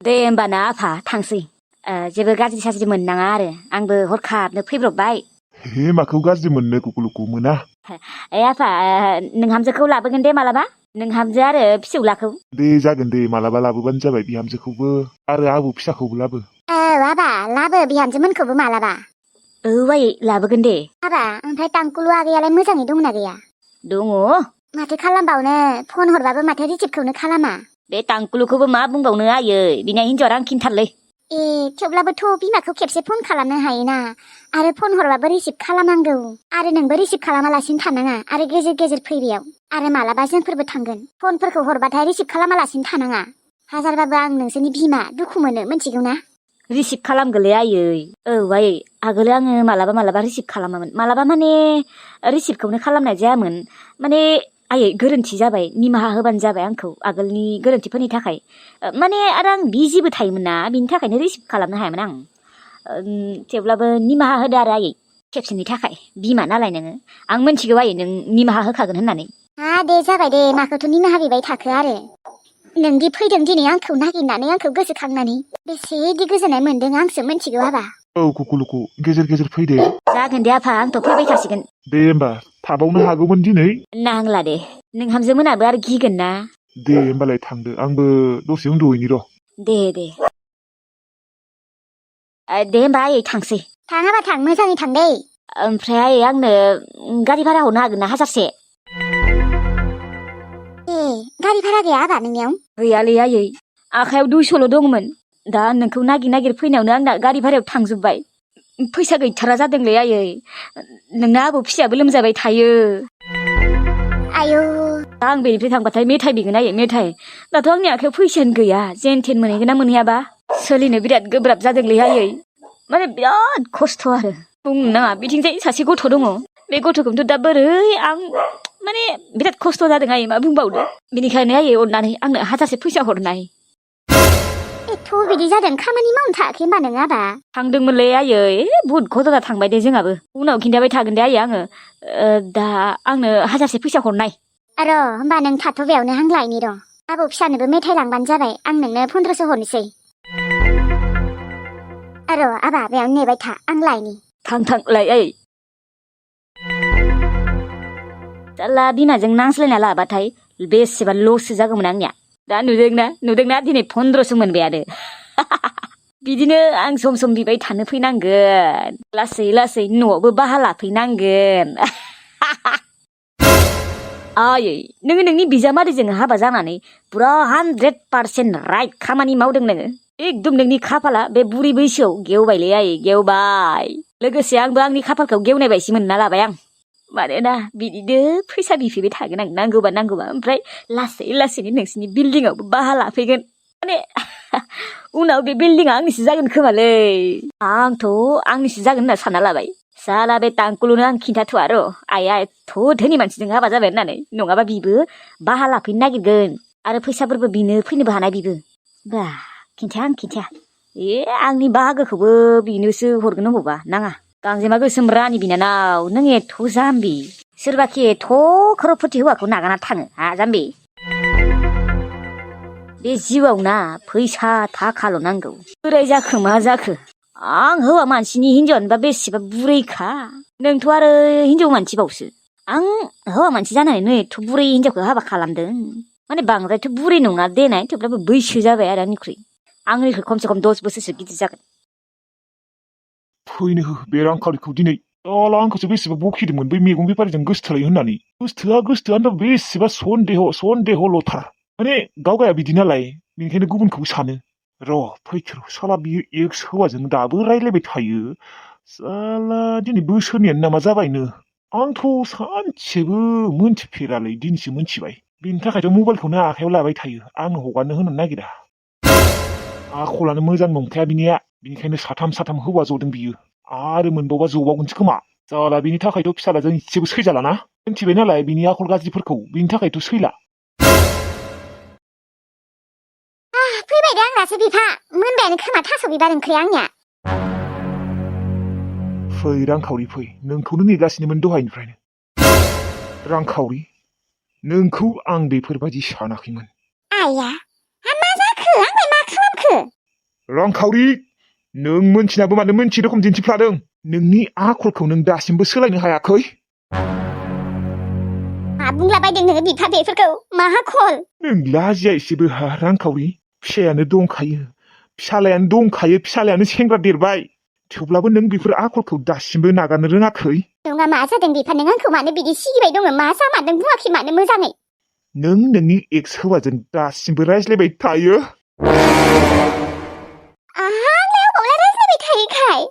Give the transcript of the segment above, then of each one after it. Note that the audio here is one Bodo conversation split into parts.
दे होमबा ना आफा थांसै जेबो गाज्रि साज्रि मोननाङा आरो आंबो हरखाबनो फैब्रबबाय हे माखौ गाज्रि मोननो कुकुलुकु मोना आफा नोंहामजोखौ लाबोगोन दे मालाबा नोंहामजो आरो फिसौलाखौ दे जागोन दे मालाबा लाबोबानो जाबाय बिहामजोखौबो आरो आबौ फिसाखौबो लाबो आबा लाबो बिहामजोमोनखौबो मालाबा आयै लाबोगोन दे आबा ओमफ्राय तांकुलु आगैयालाय मोजाङै दंना गैया दङ माथो खालामबावनो फन हरबाबो माथो रिसिभखौनो खालामा बे तांकुलुखौबो मा बुंबावनो आयै बिना हिनजावा रांखिनथारलै ए थेवब्लाबोथ' बिमाखौ खेबसे फन खालामनो हायोना आरो फन हरबाबो रिसिभ खालामनांगौ आरो नोंबो रिसिभ खालामालासिनो थानाङा आरो गेजेर गेजेर फै बेयाव आरो मालाबा जोंफोरबो थांगोन फनफोरखौ हरबाथाय रिसिभ खालामालासिनो थानाङा हाजारबाबो आं नोंसोरनि बिमा दुखु मोनो मिथिगौ ना रिसिभ खालामगोलै आयै आयै आगोल आङो मालाबा रिसिभ खालामामोन मालाबा माने रिसिभखौनो खालामनाय जायामोन माने आयै गोरोन्थि जाबाय निमाहा होबानो जाबाय आंखौ आगोलनि गोरोन्थिफोरनि थाखाय माने आरो आं बिजिबो थायोमोन ना बिनि थाखायनो रिसिभ खालामनो हायामोन आं थेवब्लाबो निमाहा होदो आरो आयै खेबसेनि थाखाय बिमा नालाय नोङो आं मिथिगौ आयै नों निमाहा होखागोन होननानै दे जाबाय दे माखौथ' निमाहा बिबाय थाखो आरो नोंदि फैदों दिनै आंखौ नागिरनानै आंखौ गोसोखांनानै बेसेदि गोजोननाय मोन्दों आंसो मिथिगौ आबा औ कुकुलुकु गेजेर गेजेर फैदे जागोन दे आफा आंथ' फैबाय थासिगोन दे होमबा थाबावनो हागौमोन दिनै नांला दे नोंहामजो मोनाबो आरो गिगोन ना दे होमबालाय थांदो आंबो दसे उन्दुहैनि र' दे होमबा आयै थांसै थाङाबा थां मोजाङै थां दै ओमफ्राय आयै आंनो गारि भारा हरनो हागोन ना 1000से गारि भारा गैया आबा नोंनियाव गैयालै आयै आखायाव 200ल' दंमोन दा नोंखौ नागिर फैनायावनो आंना गारि भारायाव थांजोब्बाय फैसा गैथारा जादोंलै आयै नोंना आबौ फिसायाबो लोमजाबाय थायो आयौ दा आं बेनिफ्राय थांबाथाय मेथाइ बिगोन आयै मेथाइ दाथ' आंनि आखायाव फैसायानो गैया जेन थेन मोनहैगोन ना मोनहैयाबा सोलिनो बिराद गोब्राब जादोंलै आयै माने बिराद खस्थ' आरो बुंनो नाङा बिथिंजाय सासे गथ' दङ बे गथ'खौथ' दा बोरै आं माने बिराद खस्थ' जादों आयै मा बुंबावनो बेनिखायनो आयै अननानै आंनो 1000से फैसा हरनाय एथ' बिदि जादों खामानि मावनो थायाखै होमबा नों आबा थांदोंमोनलै आयै बुहुद घटना थांबाय दे जोंहाबो उनाव खिन्थाबाय थागोन दे आयै आङो दा आंनो 1000से फैसा हरनाय र' होमबा नों थाथ' बेयावनो आं लायनि र' आबौ फिसानोबो मेथाइ लांबानो जाबाय आं नोंनो 1500 हरनोसै र' आबा बेयावनो नेबाय था आं लायनि थांलाय आयै जारला बिमाजों नांज्लायना लाबाथाय बेसेबा लससो जागौमोन आंनिया दा नुदोंना दिनै 1500 मोनबाय आरो बिदिनो आं सम सम बिबाय थानो फैनांगोन लासै लासै न'आवबो बाहा लाफैनांगोन आयै नोङो नोंनि बिजामादैजों हाबा जानानै पुरा 100% राइट खामानि मावदों नोङो एकदम नोंनि खाफाला बे बुरि बैसोआव गेवबायलै आयै गेवबाय लोगोसे आंबो आंनि खाफालखौ गेवनाय बायदि मोनना लाबाय आं मानोना बिदिनो फैसा बिफैबाय थागोन आं नांगौबा ओमफ्राय लासै लासैनो नोंसिनि बिल्डिंआवबो बाहा लाफैगोन माने उनाव बे बिल्डिंआ आंनिसो जागोन खोमालै आंथ' आंनिसो जागोन होनना सानना लाबाय साला बे तांकुलुनो आं खिन्थाथ'आ र' आइया एथ' धोनि मानसिजों हाबा जाबाय होननानै नङाबा बिबो बाहा लाफैनो नागिरगोन आरो फैसाफोरबो बिनो फैनोबो हानाय बिबो बा खिन्थाया आंनि बाहागोखौबो बिनोसो हरगोन अबावबा नाङा गांजेमा गोसोम रानि बिनानाव नों एथ' जाम्बि सोरबाखि एथ' खर'फोरथि हौवाखौ नागारना थाङो हा जाम्बि बे जिउआव ना फैसा थाखाल' नांगौ बोराय जाखो मा जाखो आं हौवा मानसिनि हिनजावानोबा बेसेबा बुरैखा नोंथ' आरो हिनजाव मानसिबावसो आं हौवा मानसि जानानैनो एथ' बुरै हिनजावखौ हाबा खालामदों माने बांद्रायथ' बुरै नङा देनाय थेवब्लाबो बैसो जाबाय आरो आंनिख्रुइ खमसे खम 10 बोसोरसो गिदिर जागोन फैनो हो बे रांखावरिखौ दिनै आंखौसो बेसेबा बखिदोंमोन बै मैगं बेफारिजों गोसथोलाय होननानै गोसथोआ बेसेबा सन्देहल'थार माने गावगाया बिदि नालाय बेनिखायनो गुबुनखौबो सानो र' फैथोर साला बियो एक्स हौवाजों दाबो रायलायबाय थायो साला दिनै बोसोरनैयानो नामा जाबायनो आंथ' सानसेबो मोनथिफेरालै दिनैसो मोनथिबाय बेनि थाखायथ' मबाइलखौनो आखायाव लाबाय थायो आंनो हगारनो होनो नागिरा आखलानो मोजां नंखाया बिनिया बिनिखायनो साथाम हौवा जदों बियो आरो मोनबावबा जबावगोनसो खोमा जाला बिनि थाखायथ' फिसालाजों इसेबो सैजालाना मिथिबाय नालाय बिनि आखल गाज्रिफोरखौ बिनि थाखायथ' सैला फैबाय दे आंनासो बिफा मोनबायानो खोमा थास' बिबार ओंख्रिया आंनिया फै रांखावरि फै नोंखौनो नेगासिनोमोन दहायनिफ्रायनो रांखावरि नोंखौ आं बेफोरबायदि सानाखैमोन आइया मा जाखो आंलाय मा खालामखो रांखावरि नों मोनथिनाबो मानो मोनथियै रखम दिन्थिफ्लादों नोंनि आखलखौ नों दासिमबो सोलायनो हायाखै मा बुंलाबायदों नोङो बिफा बेफोरखौ मा आखल नों लाजिया एसेबो हा रांखावरि फिसायानो दंखायो फिसालायानो सेंग्रा देरबाय थेवब्लाबो नों बेफोर आखलखौ दासिमबो नागारनो रोङाखै नङा मा जादों बिफा नों आंखौ मानो बिदि सिगिबाय दङ मा जामारदों बुङाखै मानो मोजाङै नों नोंनि एक्स हौवाजों दासिमबो रायज्लायबाय थायो आंलाय अबावलाय रायज्लायबाय थायोखाय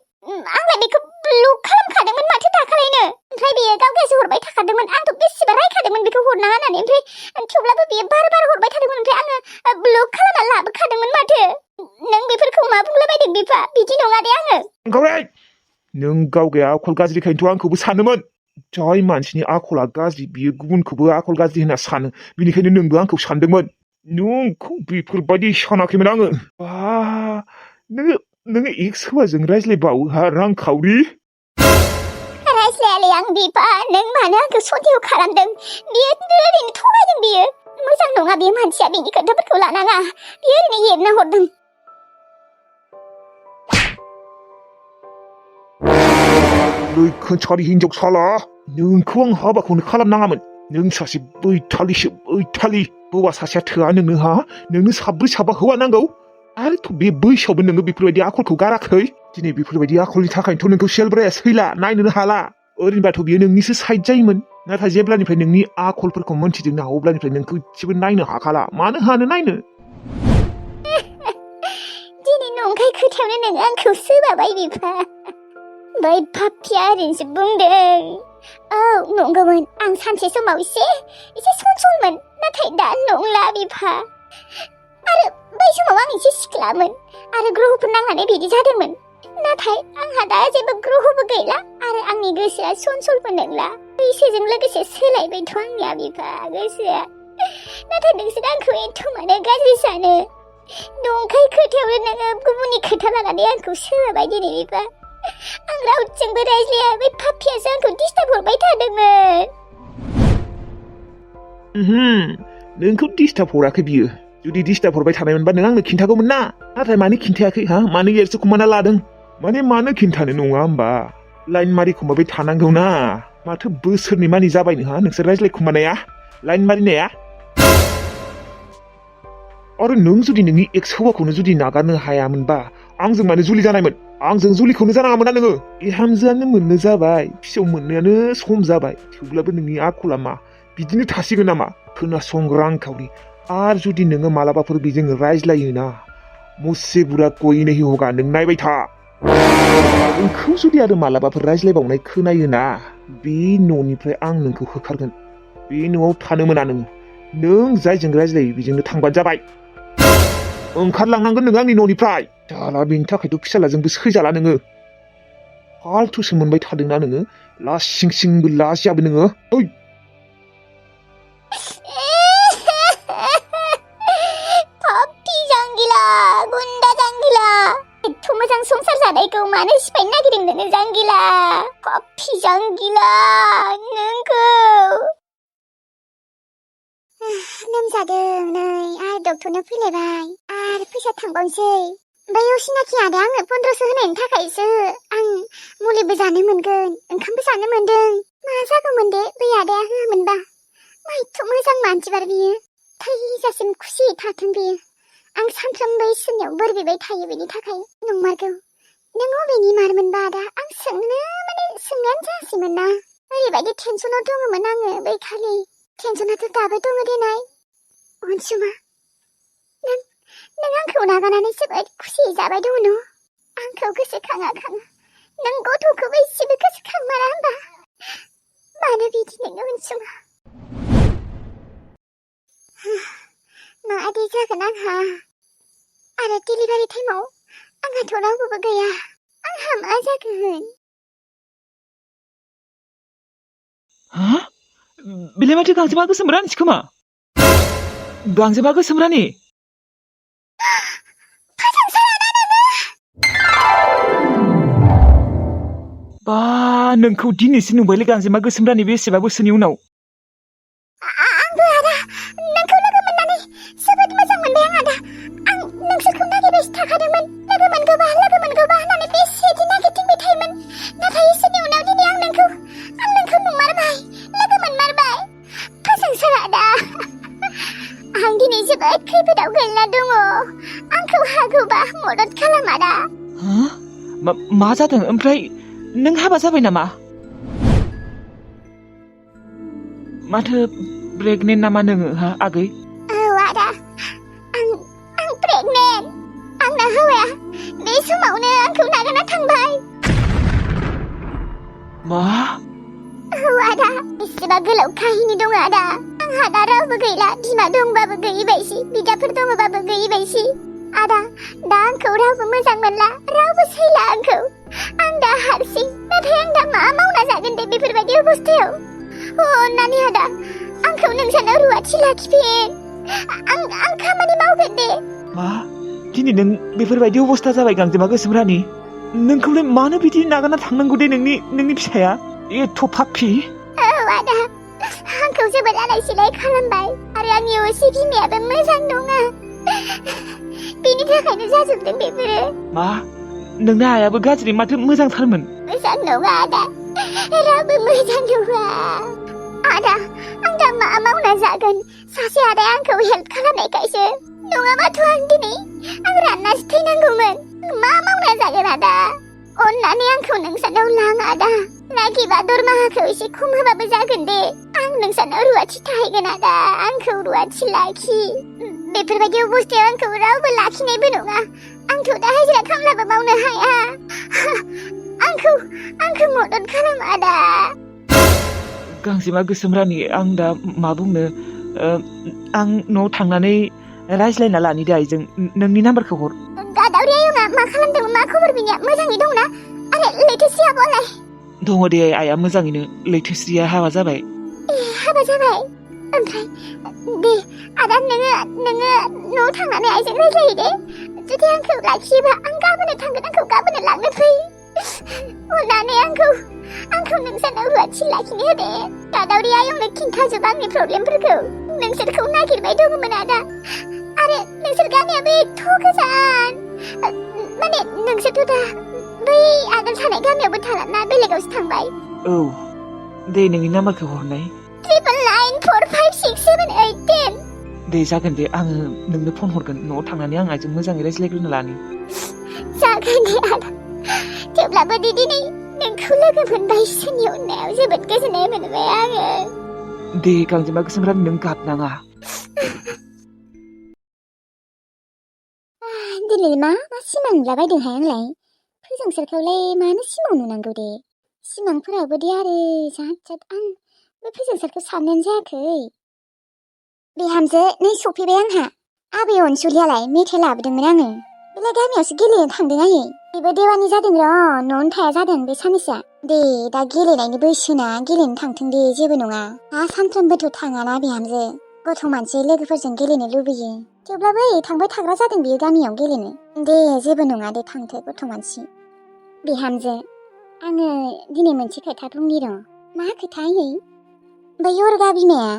आंलाय बेखौ ब्लक खालामखादोंमोन माथो दाखालिनो ओमफ्राय बेयो गावगासो हरबाय थाखादोंमोन आंथ' बेसेबा रायखादोंमोन बेखौ हरनाङा होननानै ओमफ्राय थेवब्लाबो बेयो बार हरबाय थादोंमोन ओमफ्राय आङो ब्लक खालामना लाबोखादोंमोन माथो नों बेफोरखौ मा बुंलाबायदों बिफा बिदि नङा दे आङो नों गावगाया आखल गाज्रिखायनोथ' आंखौबो सानोमोन जाय मानसिनि आखला गाज्रि बियो गुबुनखौबो आखल गाज्रि होनना सानो बिनिखायनो नोंबो आंखौ सानदोंमोन नोंखौ बेफोरबायदि सानाखैमोन आङो नोङो एक्स हौवाजों रायज्लायबावो हा रांखावरि रायज्लायालै आं बिफा नों मानो आंखौ सन्देह खालामदों बियो ओरैनो थगायदों बियो मोजां नङा बे मानसिया बिनि खोथाफोरखौ लानाङा बियो ओरैनो एरना हरदों लैखोनसारि हिनजावसाला नोंखौ आं हाबाखौनो खालामनाङामोन नों सासे बैथालि हौवा सासेया थोआ नोंनो हा नोंनो साब्रै साबा हौवा नांगौ आरोथ' बे बैसोआवबो नोङो बेफोरबायदि आखलखौ गाराखै दिनै बेफोरबायदि आखलनि थाखायनोथ' नोंखौ सेलब्राया सैला नायनोनो हाला ओरैनोबाथ' बियो नोंनिसो साइड जायोमोन नाथाय जेब्लानिफ्राय नोंनि आखलफोरखौ मोनथिदोंना अब्लानिफ्राय नोंखौ एसेबो नायनो हाखाला मानो हानो नायनो दिनै नंखाय खोथायावनो नों आंखौ सोबाबाय बिफा बै पापिया ओरैनोसो बुंदों औ नंगौमोन आं सानसे समाव एसे सनसलमोन नाथाय दा नंला बिफा आरो बै समाव आं एसे सिख्लामोन आरो ग्रहफोर नांनानै बिदि जादोंमोन नाथाय आंहा दा जेबो ग्रहबो गैला आरो आंनि गोसोआ सनसलबो नंला बैसोजों लोगोसे सोलायबायथ' आंनिया बिफा गोसोआ नाथाय नोंसोर आंखौ एथ' मानो गाज्रि सानो नंखाय खोथायावनो नोङो गुबुननि खोथा लानानै आंखौ सोबाय दिनै बिफा आं रावजोंबो रायज्लाया बै पापियासो आंखौ डिस्टार्ब हरबाय थादोंमोन नोंखौ डिस्टार्ब हराखै बियो जुदि डिस्टार्ब हरबाय थानायमोनबा नों आंनो खिन्थागौमोन ना नाथाय मानो खिन्थायाखै हा मानो एरसो खुमाना लादों मानो खिन्थानो नङा होमबा लाइन मारिखुमाबाय थानांगौ ना माथो बोसोरनै मानि जाबायनो हा नोंसोर रायज्लायखुमानाया लाइन मारिनाया आरो नों जुदि नोंनि एक्स हौवाखौनो जुदि नागारनो हायामोनबा आंजों मानो जुलि जानायमोन आंजों जुलिखौनो जानाङामोन ना नोङो बिहामजोआनो मोननो जाबाय फिसौ मोननायानो सम जाबाय थेवब्लाबो नोंनि आखला मा बिदिनो थासिगोन नामा खोनासं रांखावरि आरो जुदि नोङो मालाबाफोर बेजों रायज्लायोना मुझसे बुरा कोई नहीं होगा नों नायबाय था नोंखौ जुदि आरो मालाबाफोर रायज्लायबावनाय खोनायोना बे न'निफ्राय आं नोंखौ होखारगोन बे न'आव थानो मोना नों जायजों रायज्लायो बेजोंनो थांबानो जाबाय ओंखारलांनांगोन नोङो आंनि न'निफ्राय जाला बेनि थाखायथ' फिसालाजोंबो सैजाला नोङो फालथुसो मोनबाय थादोंना नोङो लासिं सिंबो लाजियाबो नोङो पापि जांगिला गुन्दा जांगिला एथ' मोजां संसार जानायखौ मानो सिफायनो नागिरदों नोङो जांगिला पापि जांगिला नोंखौ लोमजादों नै आरो डक्टरनो फैलायबाय आरो फैसा थांबावनोसै बै असिनाखि आदाया आंनो 1500 होनायनि थाखायसो आं मुलिबो जानो मोनगोन ओंखामबो जानो मोनदों मा जागौमोन दे बै आदाया होआमोनबा मा एथ' मोजां मानसिबार बियो थैजासिम खुसि थाथों बियो आं सानफ्रोमबो इसोरनियाव बोर बिबाय थायो बेनि थाखाय नंमारगौ नों अबेनि मारमोनबा आदा आं सोंनायानो जायासैमोन ना ओरैबायदि टेनसनाव दङमोन आङो बै खालि टेनसनाथ' दाबो दङ देनाय अनसुमा नों आंखौ नागारनानै जोबोद खुसियै जाबाय दङ न' आंखौ गोसोखाङा नों गथ'खौबो एसेबो गोसोखांमारा होनबा मानो बिदि नोङो अनसुमा माबादि जागोन आंहा आरो डेलिभारि टाइमाव आंहाथ' रावबोबो गैया आंहा मा जागोन बेलाय माथो गांजेमा गोसोम रानिसो खोमा गांजेमा गोसोम रानि बा नोंखौ दिनैसो नुबायलै गांजेमा गोसोम रानि बेसेबा बोसोरनि उनाव आंबो आदा नोंखौ लोगो मोननानै जोबोद मोजां मोनबाय आं आदा आं नोंसोरखौ नागिरबायसो थाखादोंमोन लोगो आंखौ हागौबा मदद खालाम आदा। मा जादों ओमफ्राय नों हाबा जाबाय नामा? माथो प्रेगनेन्ट नामा नोङो हा आगै? औ आदा, आं प्रेगनेन्ट। आंना हौवाया बे समावनो आंखौ नागारना थांबाय। मा? औ आदा, बेसेबा गोलाव काहिनि दं आदा। आंहा दा रावबो गैला, बिमा दंबाबो गैयि बायसि, बिदाफोर दङबाबो गैयि बायसि। आदा, दा आंखौ रावबो मोजां मोनला, रावबो सैला आंखौ। आं दा हारसिं, नाथाय आं दा मा मावना जागोन दे बेफोरबायदि अबस्थायाव? अन्नानै आदा, आंखौ नोंसानाव रुवाथि लाखिफिन। आं खामानि मावगोन दे। मा? दिनै नों बेफोरबायदि अबस्था जाबाय गांजेमा गोसोम रानि? नोंखौलाय मानो बिदि नागारना थांनांगौ दे नोंनि फिसाया? एथ' फाफि? औ आदा, आंखौ जोबोद आलाय सिलाय खालामबाय आरो आंनि असे बिमायाबो मोजां नङा। बेनि थाखायनो जाजोबदों बेफोरो। मा? नोंना आयाबो गाज्रि, माथो मोजांथारमोन? मोजां नङा आदा, रावबो मोजां नङा। आदा, आं दा मा मावना जागोन? सासे आदाया आंखौ हेल्प खालामनायखायसो, नङाबाथ' आं राननासो थैनांगौमोन। मा मावना जागोन आदा? अन्नानै आंखौ नोंसानाव लां आदा। नागिबा दरमाहाखौ एसे खम होबाबो जागोन दे। आं नोंसानाव रुवाथि थाहैगोन आदा, आंखौ रुवाथि लाखि। बेफोरबायदि अबस्थायाव आंखौ रावबो लाखिनायबो नङा। आंथ' दा हाजिरा खामलाबो मावनो हाया। आंखौ मदद खालाम आदा। गांजेमा गोसोम रानि, आं दा मा बुंनो? आं न'आव थांनानै रायज्लायना लानि दे आइजों। नोंनि नाम्बारखौ हर। गादावरि आयंआ मा खालामदोंमोन? मा खबर बिनिया? मोजाङै दंना? आरो लैथोस्रि आब'आलाय? दङ दे आइया मोजाङैनो। लैथोस्रिया हाबा जाबाय। हाबा जाबाय? ओमफ्राय दे आदा, नोङो न'आव थांनानै आइजों रायज्लायो दे। जुदि आंखौ लाखियोबा आं गाबोननो थांगोन, आंखौ गाबोननो लांनो फै। अन्नानै आंखौ नोंसानाव रुवाथि लाखिनो होदे। गादावरि आयंनो खिन्थाजोब आंनि प्रब्लेमफोरखौ। नोंसोरखौ नागिरबाय दङमोन आदा। आरो नोंसोर गामियाबो एथ' गोजान। माने नोंसोरथ' दा बै आगोल थानाय गामियावबो थाला ना, बेलेगावसो थांबाय? औ, दे नोंनि नाम्बारखौ हरनाय। 999456710। दे जागोन दे, आङो नोंनो फन हरगोन। न'आव थांनानै आं आइजों मोजाङै रायज्लायग्रोनो लानि। जागोन दे आदा। थेवब्लाबो दिनै नोंखौ लोगो मोनबाय, इसोरनि अननायाव जोबोद गोजोननाय मोनबाय आङो। दे गांजेमा गोसोम रानि, नों गाबनाङा। दिनै मा सिमां नुलाबायदोंहाय आंलाय? फोजोंसारखौलाय मानो सिमां नुनांगौ दे? सिमांफोरावबो दे आरो जाद आं बे फोजोंसारखौ साननायानो जायाखै। बिहामजो, नै सफैबाय आंहा। आबै अनसुलियालाय? मेथाइ लाबोदोंमोन आङो। बेलाय गामियावसो गेलेनो थांदों आयै। बेबो देवानि जादों र', न'आवनो थाया जादों बे साननैसोआ। दे दा गेलेनायनि बैसोना, गेलेनो थांथों दे, जेबो नङा। दा सानफ्रोमबोथ' थाङाना बिहामजो, गथ' मानसि लोगोफोरजों गेलेनो लुबैयो। थेवब्लाबो थांबाय थाग्रा जादों बियो गामियाव गेलेनो। दे जेबो नङा दे, थांथो गथ' मानसि। बिहामजो, आङो दिनै मोनसे खोथा बुंनि र'। मा खोथा आयै? बै अरगा बिमाया,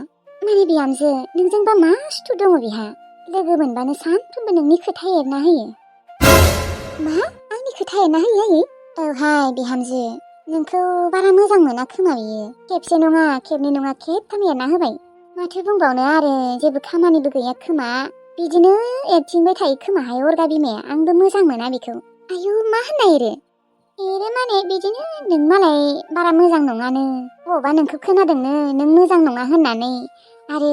माने बिहामजो, नोंजोंबा मा सुथु दङ बिहा? लोगो मोनबानो सानफ्रोमबो नोंनि खोथा एरना होयो। मा? आंनि खोथा एरना होयो आयै? औहाय बिहामजो, नोंखौ बारा मोजां मोना खोमा बियो। खेबसे नङा, खेबनै नङा, खेबथाम एरना होबाय। माथो बुंबावनो आरो, जेबो खामानिबो गैया खोमा। बिदिनो एरथिंबाय थायो खोमाहाय अरगा बिमाया। आंबो मोजां मोना बेखौ। आयु, मा होनना एरो? एरो माने बिदिनो, नों मालाय बारा मोजां नङानो। बबावबा नोंखौ खोनादोंनो नों मोजां नङा होननानै। आरो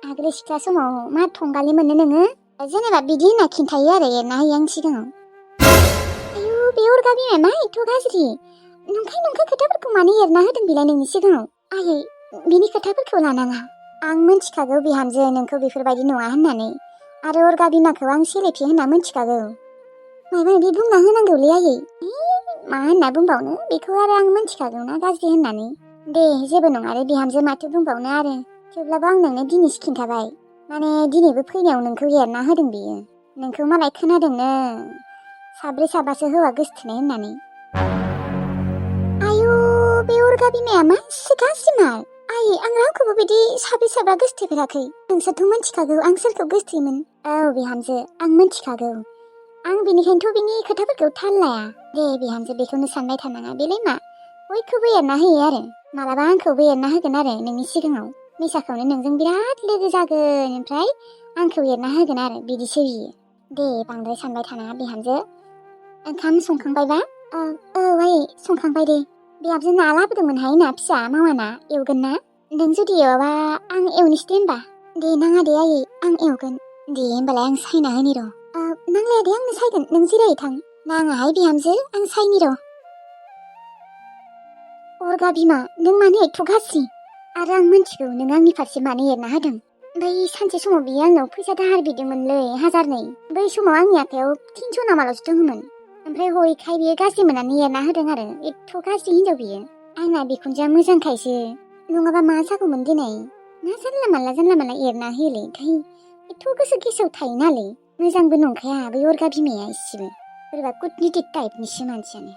आगोल सिख्ला समाव मा थंगालि मोननो नोङो? जेनेबा बिदि होनना खिन्थायो आरो एरना होयो आं सिगाङाव। आयु, बे अरगा बिमाया मा एथ' गाज्रि? नंखाय खोथाफोरखौ मानो एरना होदों बिलाय नोंनि सिगाङाव? आयै, बिनि खोथाफोरखौ लानाङा। आं मोनथिखागौ बिहामजो, नोंखौ बेफोरबायदि नङा होननानै। आरो अरगा बिमाखौ आं सेलेफि होनना मोनथिखागौ। माबा माबि बुंना होनांगौलै आयै। मा होनना बुंबावनो, बेखौ आरो आं मोनथिखागौ ना गाज्रि होननानै। दे जेबो नङा रे बिहामजो, माथो बुंबावनो आरो। थेवब्लाबो आं नोंनो दिनैसो खिन्थाबाय। माने दिनैबो फैनायाव नोंखौ एरना होदों बियो। नोंखौ मालाय खोनादोंनो साब्रै साबासो हौवा गोसथोनाय होननानै। आयु, बे अरगा बिमाया मा एसे गाज्रिमार? आयै, आं रावखौबो बिदि साब्रै साबा गोसथोफेराखै। नोंसोरथ' मोनथिखागौ आं सोरखौ गोसथोयोमोन। औ बिहामजो, आं मोनथिखागौ। आं बेनिखायनोथ' बिनि खोथाफोरखौ थाल लाया। दे बिहामजो, बेखौनो सानबाय थानाङा। बेलाय मा बयखौबो एरना होयो आरो। मालाबा आंखौबो एरना होगोन आरो नोंनि सिगाङाव। मिसाखौनो नोंजों बिराद लोगो जागोन, ओमफ्राय आंखौ एरना होगोन आरो, बिदिसो बियो। दे बांद्राय सानबाय थानाङा बिहामजो। ओंखाम संखांबायबा? औ आयै संखांबाय दे। बिहामजो ना लाबोदोंमोनहाय ना फिसा मावाना एवगोन ना? नों जुदि एवाबा आं एवनोसै दे होमबा। दे नाङा दे आयै आं एवगोन। दे होमबालाय आं सायना होनि र'। नांलाया दे आंनो सायगोन नों जिरायै थां। नाङाहाय बिहामजो आं सायनि र'। अरगा बिमा नों मानो एथ' गाज्रि? आरो आं मिन्थिगौ नों आंनि फारसे मानो एरना होदों। बै सानसे समाव बियो आंनाव फैसा दाहार बिदोंमोनलै 1000 बै समाव आंनि आखायाव 300 नामाल'सो दङमोन। ओमफ्राय हयखाय बियो गाज्रि मोननानै एरना होदों आरो एथ' गाज्रि हिनजाव बियो। आंना बिखुनजोआ मोजांखायसो नङाबा मा जागौमोन दिनै। मा जानला मानला एरना होयोलै थै एथ' गोसो गेसाव थायो नालै। मोजांबो नंखाया बै अरगा बिमाया इसेबो बोरैबा कुटनिटिक टाइपनिसो मानसियानो।